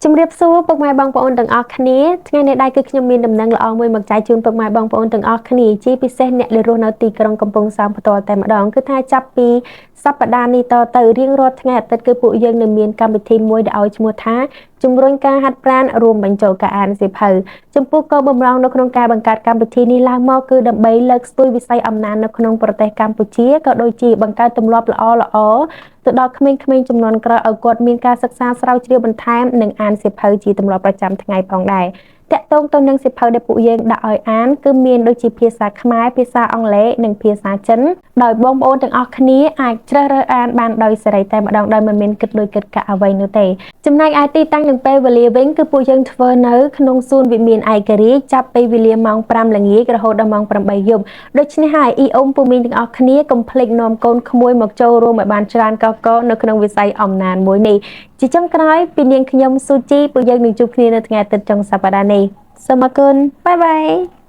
ជំរាបសួរពុកម៉ែបងប្អូនទាំងអស់គ្នាថ្ងៃនេះដែរគឺខ្ញុំមានដំណឹងល្អមួយមកចែកជូនពុកម៉ែបងប្អូនទាំងអស់គ្នាជាពិសេសអ្នកដែលរស់នៅទីក្រុងកំពង់សោមផ្ទាល់តែម្ដងគឺថាចាប់ពីសប្តាហ៍នេះតទៅរៀងរាល់ថ្ងៃអាទិត្យគឺពួកយើងនឹងមានកម្មវិធីមួយដែលឲ្យឈ្មោះថាជំរុញការហាត់ប្រាណរួមបញ្ចូលការអានសៀវភៅចំពោះគោលបំណងនៅក្នុងការបង្កើតកម្មវិធីនេះឡើងមកគឺដើម្បីលើកស្ទួយវិស័យអំណាននៅក្នុងប្រទេសកម្ពុជាក៏ដូចជាបង្កើតទម្លាប់ល្អៗទៅដល់ក្មេងៗជំនាន់ក្រោយឲ្យគាត់មានការសិក្សាស្រាវជ្រាវបន្ថែមនិងអានសៀវភៅជាទម្លាប់ប្រចាំថ្ងៃផងដែរតាក់ទងទៅនឹងសៀវភៅដែលពួកយើងដាក់ឲ្យអានគឺមានដូចជាភាសាខ្មែរភាសាអង់គ្លេសនិងភាសាចិនដោយបងប្អូនទាំងអស់គ្នាអាចជ្រើសរើសអានបានដោយសេរីតែម្ដងដោយមិនមានគិតលុយគិតកាក់អ្វីនោះទេចំណែកឯទីតាំងនិងពេលវេលាវិញគឺពួកយើងធ្វើនៅក្នុងសួនវិមានឯករាជ្យចាប់ពីវេលាម៉ោង5ល្ងាចរហូតដល់ម៉ោង8យប់ដូច្នេះហើយអ៊ីអ៊ំពូមីងទាំងអស់គ្នាកុំភ្លេចនាំកូនក្មួយមកចូលរួមឲ្យបានច្រើនកកនៅក្នុងវិស័យអំណានមួយនេះជាចុងក្រោយពីនាងខ្ញុំស៊ូជីពួកយើងនឹងជួបគ្នានៅថ្ងៃអាទិត្យចុងសប្តាហ៍នេះសូមអរគុណ bye bye.